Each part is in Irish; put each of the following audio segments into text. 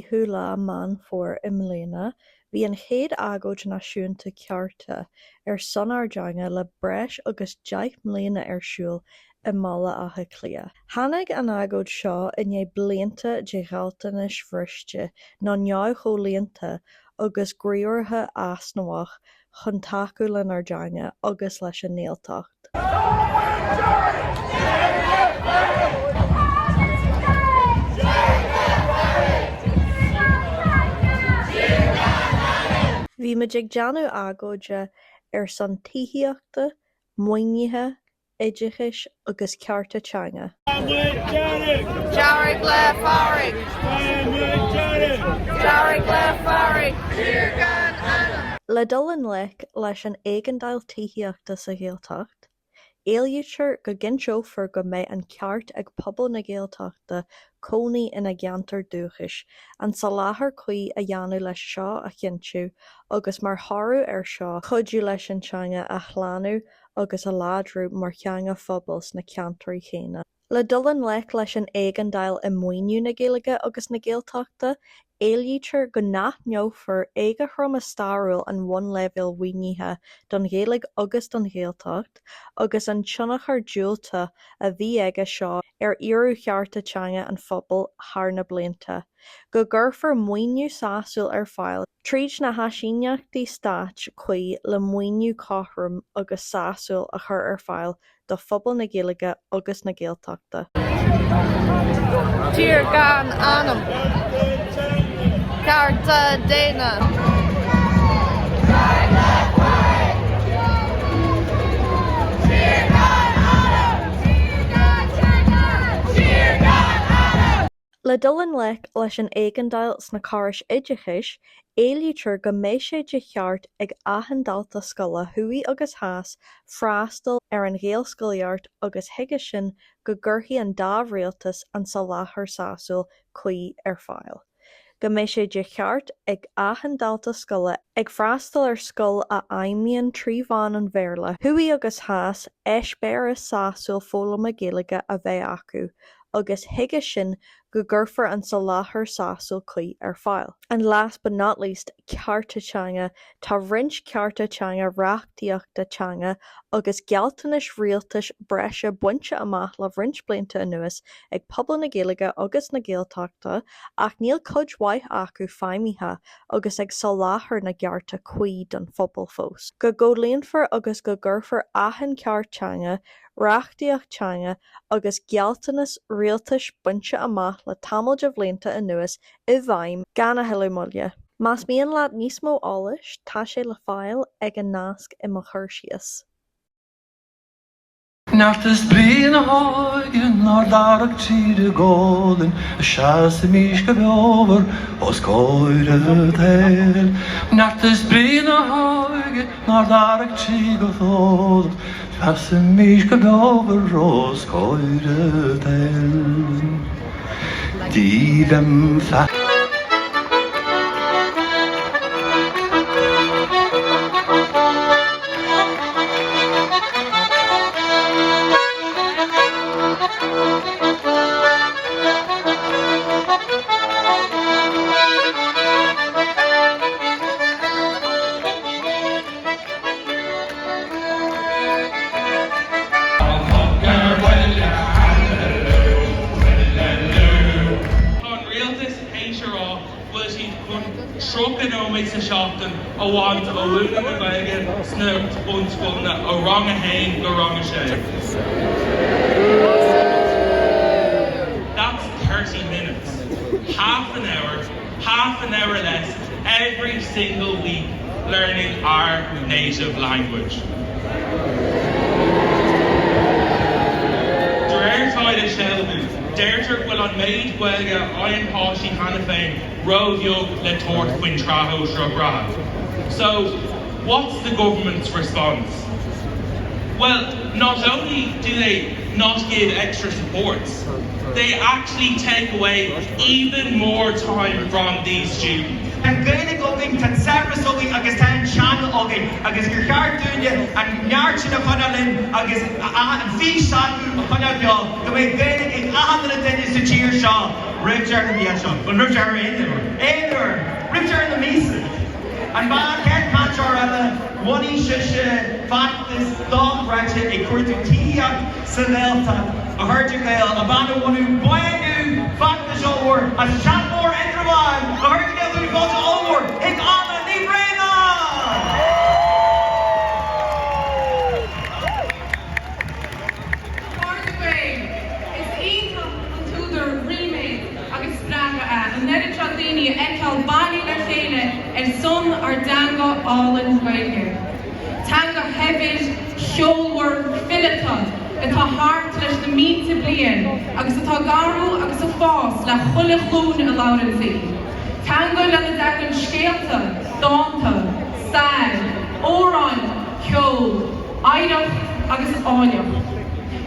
25ú lá Meán Fómhair i mbliana, bhí an chéad agóid náisiúnta cearta ar son ár dteanga le breis agus 10 mbliana ar siúl i mBaile Átha Cliath. Tháinig an agóid seo i ndiaidh blianta de ghealltanais bhriste nó neamhchomhlíonta agus gníomhartha easnamhach chun tacú lenár dteanga agus leis an nGaeltacht. Bhí muid ag déanamh agóide ar son tithíochta, maoinithe, oideachais agus cearta teanga. Dearg le Fearg! Dearg le Fearg! Tír gan anam! Le dul i ngleic leis an éigeandáil tithíochta sa Ghaeltacht, éilítear go gcinnteofar go mbeidh an ceart ag pobal na Gaeltachta cónaí ina gceantar dúchais, an soláthar cuí a dhéanamh leis seo a chinntiú agus mar thoradh air seo cuidiú leis an teanga a shlánú agus a láidriú mar theanga phobail sna ceantair chéanna. Le dul i ngleic leis an éigeandáil i maoiniú na Gaeilge agus na Gaeltachta, éilítear go n-aithneofar éagothroime stairiúil an bhunleibhéil mhaoinithe don Ghaeilge agus don Ghaeltacht agus an tionchar diúltach a bhí aige seo ar fhíorú chearta teanga an phobail thar na blianta. Go gcuirfear maoiniú sásúil ar fáil tríd na háisíneachtaí stáit cuí le maoiniú cothrom agus sásúil a chur ar fáil do phobal na Gaeilge agus na Gaeltachta. Tír gan anam. Cearta daonna. Le dul i ngleic leis an éigeandáil sna córais oideachais, éilítear go mbeidh sé de cheart ag achan dalta scoile thuaidh agus theas freastal ar an Ghaelscolaíocht agus chuige sin go gcuirfidh an dá rialtas an soláthar sásúil cuí ar fáil. Go mbeidh sé de cheart ag achan dalta scoile ag freastal ar scoil a fheidhmíonn trí mheán an Bhéarla, thuaidh agus theas, eispéireas sásúil foghlama Gaeilge a bheith acu agus chuige sin go gcuirfear an soláthar sásúil cuí ar fáil. And last but not least, cearta teanga. Tá roinnt cearta teanga, reachtaíochta teanga agus gealltanais rialtais breise bainte amach le roinnt blianta anuas ag pobal na Gaeilge agus na Gaeltachta ach níl cuid mhaith acu feidhmithe agus ag soláthar na gcearta cuí don phobal fós. Go gcomhlíonfar agus go gcuirfear achan ceart teanga, reachtaíocht teanga agus gealltanas rialtais bainte amach le tamall de bhlianta anuas i bhfeidhm gan a thuilleadh moille. Más mian leat níos mó eolais, tá sé le fáil ag an nasc i mo chur síos. Neart is brí na hóige 'nár dtarrac tíre go linn, seasaimís go beomhar os comhair an tsaoil. Neart is brí na hóige 'nár dtarrac trí go fódach, Seasaimís go beomhar os comhair an tsaoil. Díbheann fear. Tá an rialtas théis a rá go bhfuil siad chun 30 nóiméad sa seachtain a bhaint ó mhúineadh na Gaeilge sna bunscoileanna ó rang 1 go rang 6. That's 30 minutes. Half an hour. Half an hour less every single week learning our native language. De réir taighde Sealbhú, deirtear go bhfuil an méid Gaeilge a fhaigheann páistí cheana féin róbheag le tabhairt faoin tsraith shóisearach reatha. So, what's the government's response? Well, not only do they not give extra supports, they actually take away even more time from these students. Tá an Ghaeilge againn, tá an saibhreas againn agus tá an teanga againn. againn agus gur cheart dúinne an neart sin a choinneáil linn agus an fís s'acu a choinneáil beo go mbeidh Gaeilge ag achan uile duine sa tír seo roimh deireadh na bliana seo. Bhuel, roimh deireadh aon uair. Aon uair! Roimh deireadh na míosa! An bhean, chéad chainteoir eile, bhunaigh sise feachtas dochreidte ag cuartú tithíocht sa Ghaeltacht, a chairde Gael, an bhean a bhunaigh Bánú, feachtas ollmhór as Teach Mór Indreabhán, a chairde Gael, tabhair fáilte ollmhór chuig Anna Ní Bhraonáin! A chairde Gael, is iontach an t-údar ríméid agus spreagadh é an oiread seo daoine a fheiceáil bailithe le chéile ar son ár dteanga álainn Ghaeilge. Teanga shaibhir, cheolmhar, fileata atá thart leis na mílte bliain agus atá ag athrú agus ag fás le chuile ghlúin a labhranns í. Teanga lena dtagann scéalta, dánta, stair, amhráin, ceol, oidhreacht agus áilleacht.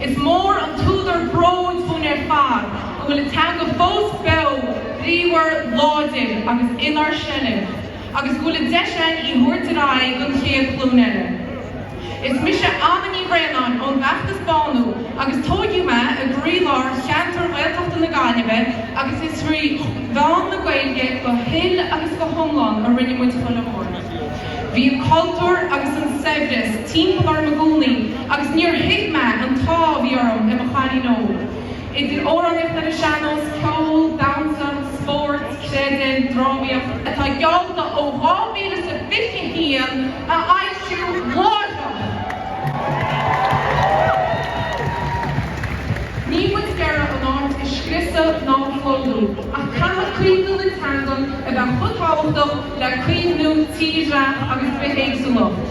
Is mór an t-údar bróid dúinn ar fad go bhfuil an teanga fós beo, bríomhar, láidir agus inár seilbh. agus go bhfuil an deis againn í a thabhairt ar aghaidh don chéad ghlúin eile. Is mise Anna Ní Bhraonáin ón bhfeachtas Bánú agus tóigeadh mé i gcroílár cheantar Ghaeltachta na Gaillimhe agus is trí mheán na Gaeilge go huile agus go hiomlán a rinne muid chuile shórt. Bhí an cultúr agus an saibhreas timpeall orm i gcónaí agus níor thuig mé an t-ádh a bhí orm i mo chailín óg. Idir amhránaíocht ar an sean-nós, ceol, damhsa, spórt, creideamh, drámaíocht, atá geallta ó 2021 a fhoilsiú láithreach. Níl muid ag iarraidh an áit a scriosadh ná a phlódú, ach caithfidh caomhnú na teangan a bheith chomh tábhachtach le caomhnú tírdhreach agus bithéagsúlacht.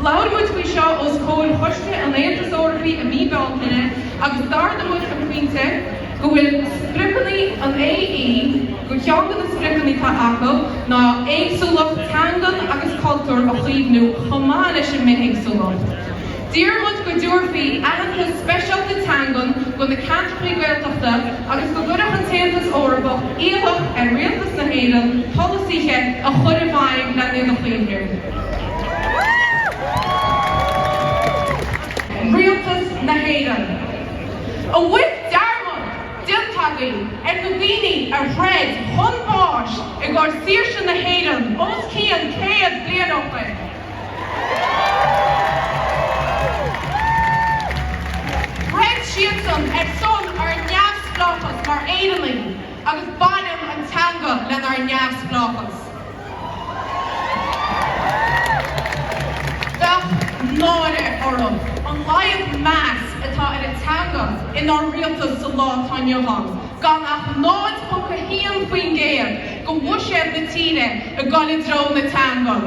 Labhair muid faoi seo os comhair Choiste an Aontais Eorpaigh i mí Bealtaine agus d'ardaigh muid an pointe go bhfuil spriocanna an AE, gur cheann de na spriocanna atá acu ná éagsúlacht teangan agus cultúr a chaomhnú chomh maith leis an mbithéagsúlacht. D'iarr muid go dtabharfaí aitheantas speisialta teangan do na ceantracha Gaeltachta agus go gcuirfeadh an tAontas Eorpach iallach ar Rialtas na hÉireann polasaithe a chur i bhfeidhm len iad a chaomhnú. Rialtas na hÉireann. An bhfuil dearmad déanta agaibh ar na daoine a throid chun báis i gcomhair saoirse na hÉireann os cionn 100 bliain ó shin? Throid siadsan ar son ár neamhspleáchas mar Éireannaigh agus baineann an teanga lenár neamhspleáchas. Bheadh náire oraibh an laghad meas atá ar an teanga inár rialtas sa lá atá inniu ann, gan ach 0.1% de bhuiséad na tíre ag dul i dtreo na teangan.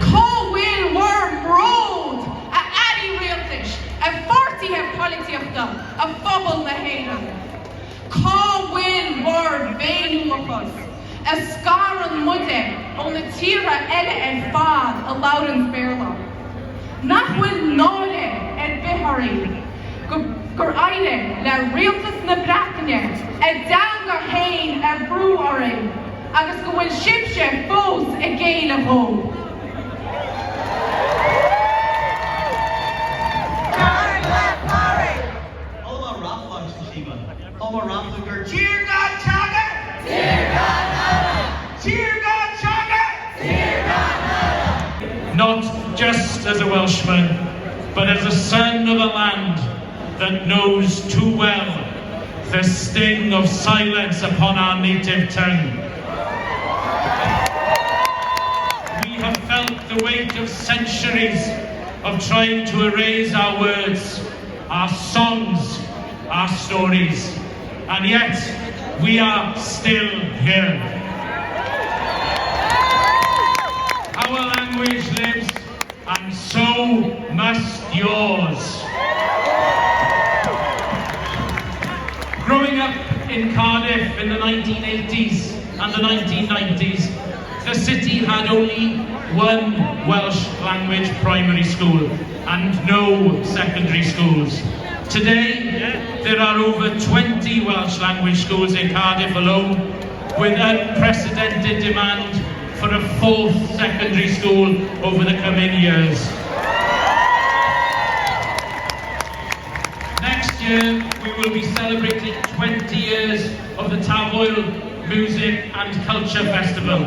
Cá bhfuil bhur mbród, a airí rialtais, a pháirtithe polaitíochta, a phobal na hÉireann? Cá bhfuil bhur bhféiniúlachas, a scarann muide ó na tíortha eile ar fad a labhranns Béarla? Nach bhfuil náire ar bith oraibh gur éirigh le rialtas na Breataine a dteanga féin a bhrú orainn agus go bhfuil sibhse fós ag géilleadh dhó? Not just as a Welshman, but as a son of a land that knows too well the sting of silence upon our native tongue. We have felt the weight of centuries of trying to erase our words, our songs, our stories. And yet, we are still here. Our language lives, and so must yours. Growing up in Cardiff in the 1980s and the 1990s, the city had only one Welsh language primary school and no secondary schools. Today, there are over 20 Welsh language schools in Cardiff alone, with unprecedented demand for a fourth secondary school over the coming years. Next year, we will be celebrating 20 years of the Tafwyl Music and Culture Festival,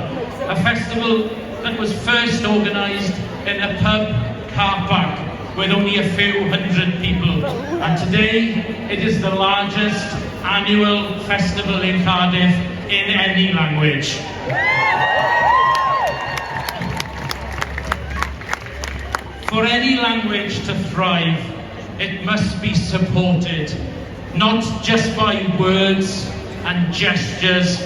a festival that was first organised in a pub car park with only a few hundred people. And today, it is the largest annual festival in Cardiff in any language. For any language to thrive, it must be supported, not just by words and gestures,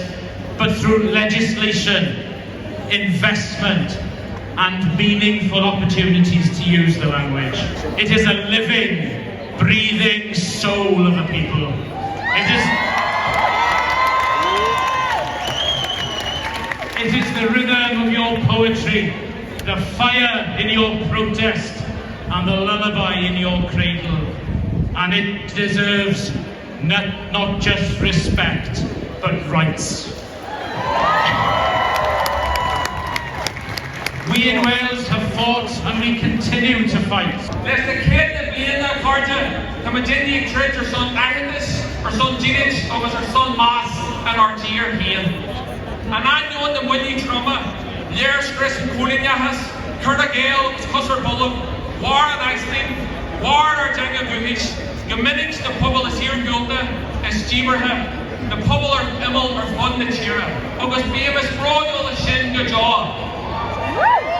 but through legislation, investment, and meaningful opportunities to use the language. It is a living, breathing soul of a people. It is, it is the rhythm of your poetry, the fire in your protest, and the lullaby in your cradle. And it deserves not, not just respect, but rights. We in Wales have fought and we continue to fight. Leis na céadta bliain, a chairde, tá muidinne ag troid ar son aitheantais, ar son dínit agus ar son meas inár dtír féin. In ainneoin na mbuillí troma, léirscrios an choilíneachais, cur i gcéill agus cos ar bolg, mhair an Iceland, mhair ár dteanga dhúchais, go minic sna pobail is iargúlta, is díbeartha, na pobail ar imeall ar fud na tíre. Agus bímis bródúil as sin go deo.